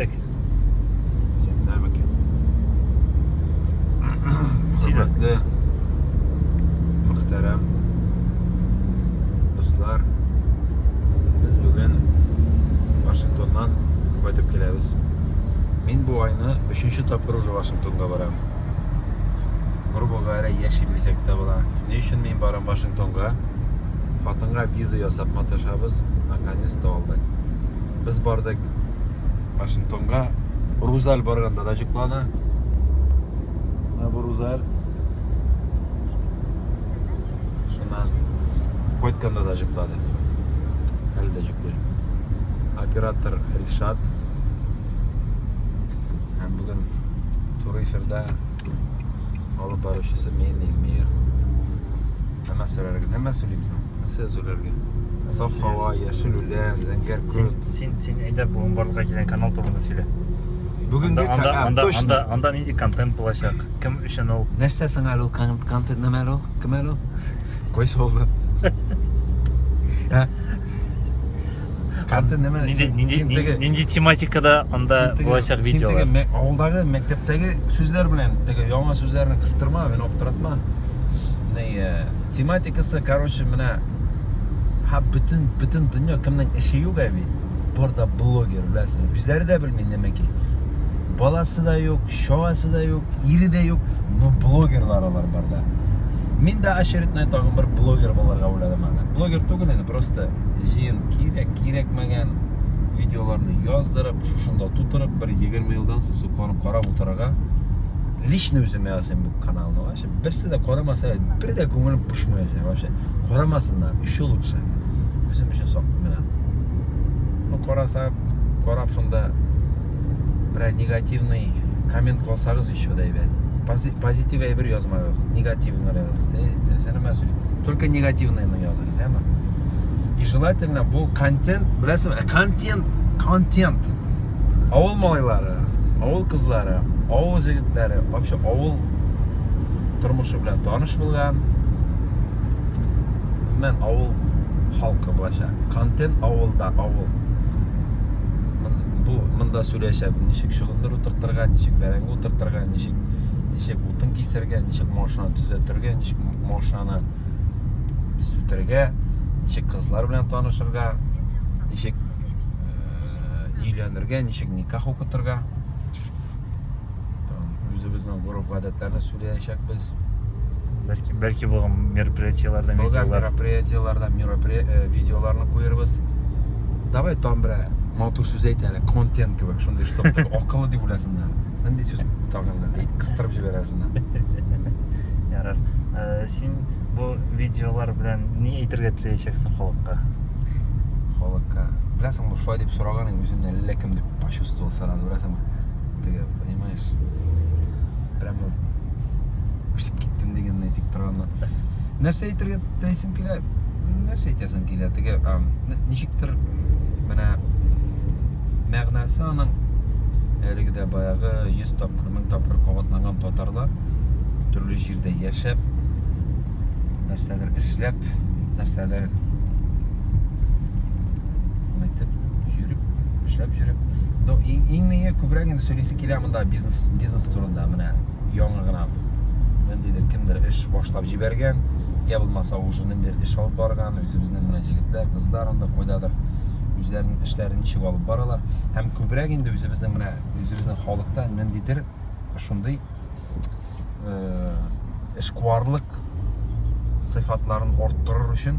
Киттек. Сәлам икән. Сөйлә. Хөрмәтле, мөхтәрәм дуслар, без бүген Вашингтоннан кайтып киләбез. Мин бу айны өченче тапкыр уже Вашингтонга барам. Грубо говоря, яшим дисәк тә була. Ни өчен мин барам Вашингтонга? Хатынга виза ясап маташабыз, наконец-то алдык. Без бардык Вашингтонга. Рузаль барганда да җоклады. Менә бу Рузаль. Шуннан кайтканда да җоклады. Әле дә җоклый. Оператор Ришат. Һәм бүген туры эфирда алып баручысы мин, Эльмир. Нәмә сөйләргә? Нәмә сөйлибез? Нәрсә сөйләргә? Саф һава, яшел үлән, зәңгәр Син, күк. син, син әйдә бүген барлыкка килгән канал турында сөйлә. Бүгенге Анда, анда, а, анда, точно. анда, анда нинди контент булачак? Кем өчен ул? Нәрсә соң әле ул контент нәмә әле ул? Кем әле ул? Кайсы ул? Ә? Контент нәмә? Нинди, Син- нинди, син теге- нинди тематикада анда син теге- булачак син теге видеолар? авылдагы мәктәптәге сүзләр белән теге яңа сүзләрне кыстырма, мине аптыратма. Ни, тематикасы, короче, менә һа бөтен дөнья кемнең эше юк әби. Бар да блогер, беләсең. Үзләре дә белми нәмәки. Баласы да юк, чагасы да юк, ире дә юк, но блогерлар алар бар да. Мин дә очередной тагын бер блогер булырга уйладым аны. Блогер түгел инде, просто җыен кирәк, кирәкмәгән видеоларны яздырып, шушында тутырып, бер 20 елдан соң сокланып карап утырырга. Лично үземә ясыйм бу каналны. Вообще берсе дә карамаса, бер дә күңелем пошмаячак. Вообще карамасыннар, еще лучше. Үзем өчен саклыйм менә. Ну, караса, карап шунда берәр негативный коммент калсагыз еще да әйбәт. Позитив әйбер язмагыз, негативный языгыз. Теләсә нәмә сөйли. Только негативныйны языгыз, әме? И желательно бу контент, беләсеңме, контент, контент. Авыл малайлары, авыл кызлары, авыл җегетләре, вообще авыл тормышы белән таныш булган. Гомумән авыл халкы булачак. Контент авылда, авыл. Бу монда сөйләшәк, ничек чөгендер утыртырга, ничек бәрәңге утыртырга, ничек утын кисәргә, ничек машина төзәтергә, ничек машинаны сүтәргә, ничек кызлар белән танышырга, ничек өйләнергә, ничек никах укытырга. Там үзебезнең гореф-гадәтләрне сөйләячәкбез. Бәлки, булган мероприятиеләрдә Булган видеолар. мероприятиеләрдә видеоларны куербыз. Давай там берәр матур сүз әйт әле, контент кебек, шундый, чтоб теге акыллы дип уйласыннар. Нинди сүз тагын әйт, кыстырып җибәрә шунда. Ярар. Син бу видеолар белән ни әйтергә теләячәксең халыкка? Халыкка. Беләсеңме, шулай дип сораган инде үземне әллә кем дип почувствовал сразу, беләсеңме? Теге, понимаешь, прямо үсеп киттем дигәндәй тик торганнан. Нәрсә әйтергә теләсем килә? Нәрсә әйтәсем килә? Теге, ничектер менә мәгънәсе аның әлеге дә баягы 100 тапкыр, 1000 тапкыр кабатланган татарлар төрле җирдә яшәп, нәрсәдер эшләп, нәрсәдер әйтеп, йөреп, эшләп йөреп. Но иң нигә күбрәк инде сөйлисе килә монда бизнес турында менә яңа гына ниндидер кемдер эш башлап җибәргән, я булмаса уже ниндидер эш алып барган, үзебезнең менә җегетләр, кызлар анда кайдадыр үзләренең эшләрен ничек алып баралар. Һәм күбрәк инде үзебезнең менә үзебезнең халыкта ниндидер шундый эшкуарлык сыйфатларын арттырыр өчен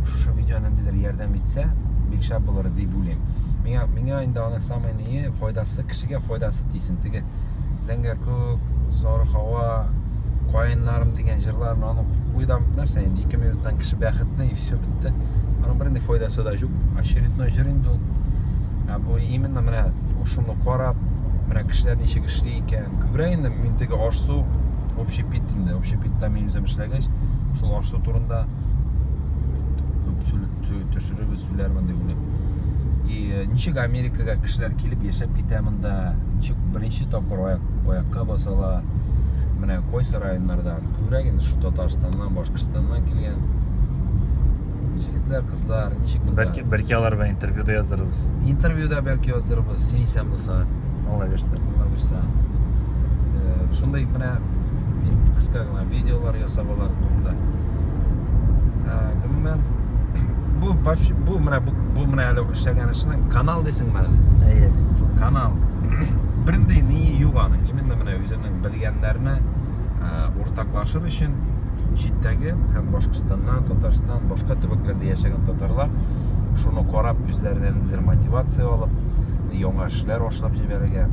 шушы видео ниндидер ярдәм итсә, бик шәп булыр дип уйлыйм. Миңа инде аның самый ние файдасы, кешегә файдасы тисен. Теге зәңгәр күк, сары һава, каеннарым дигән җырларны аны уйдам нәрсә инде 2 минуттан кеше бәхетле и все бетте. Аның бернинди файдасы да юк. Очередной җыр инде ул. Ә бу именно менә шуны карап, менә кешеләр ничек эшли икән. Күбрәк инде мин теге аш-су общепит инде. Общепитта мин үзем эшләгәч, шул аш-су турында күп төшеребез, сөйләрмен дип уйлыйм. И ничек Америкага кешеләр килеп яшәп китә монда, ничек беренче тапкыр аякка басалар. Менә кайсы районнардан, күбрәк инде шу Татарстаннан, Башкортстаннан килгән җегетләр. Егетләр, кызлар, ничек монда? Бәлки, бәлки алар белән интервью да яздырырбыз. Интервью да бәлки яздырырбыз, син исән булсаң. Алла бирсә. Алла бирсә. Э, шундый менә инде кыска гына видеолар ясап алар турында. Э, гомумән, бу вообще бу менә бу, бу менә әле эшләгән эшнең канал дисеңме әле? Әйе. Шул канал. Бернинди ни юк аның. Именно менә үземнең белгәннәрне э, уртаклашыр өчен читтәге һәм Башкортстаннан, Татарстан, башка төбәкләрдә яшәгән татарлар шуны карап үзләренә ниндидер мотивация алып, яңа эшләр башлап җибәрергә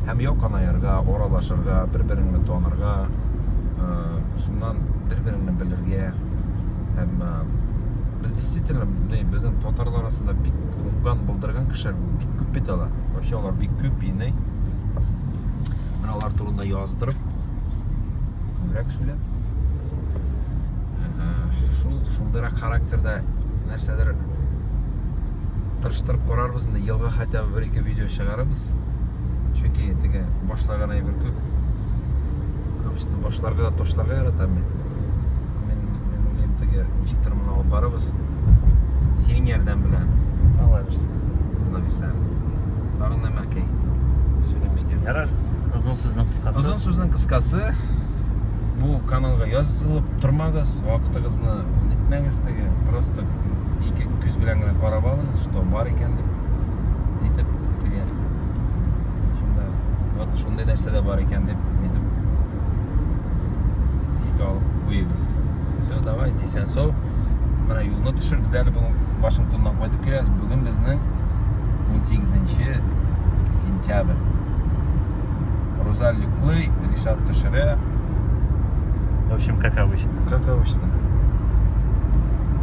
һәм якынаерга, аралашырга, бер-береңне танырга, э, шуннан бер-береңне белергә һәм э, без действительно безнең татарлар арасында бик уңган, булдырган кешеләр бик күп бит алар. Вообще алар бик күп инде. Менә алар турында яздырып, күбрәк сөйләп. Э, шул шундыйрак характерда нәрсәдер тырыштырып карарбыз инде елга хотя бы бер ике видео чыгарырбыз. Чөнки теге башлаган әйбер күп. Обычно башларга да ташларга яратам мин. Мин мин уйлыйм теге ничектер моны алып барырбыз. Синең ярдәм белән. Алла бирсә. Алла бирсә. Тагын нәмәкәй. Сөйләмә икән. Ярар. Озын сүзнең кыскасы. Озын сүзнең кыскасы, бу каналга язылып тормагыз, вакытыгызны нитмәгез теге, просто ике күз белән генә карап алыгыз, что бар икән дип, нитеп теге шунда вот шундый нәрсә дә бар икән дип нитеп искә алып куегыз. Все, давайте, исән сау. Менә юлны төшер, без әле бүген Вашингтоннан кайтып киләбез. Бүген безнең 18 сентябрь. Рузаль йоклый, Ришат төшерә. В общем, как обычно. Как обычно.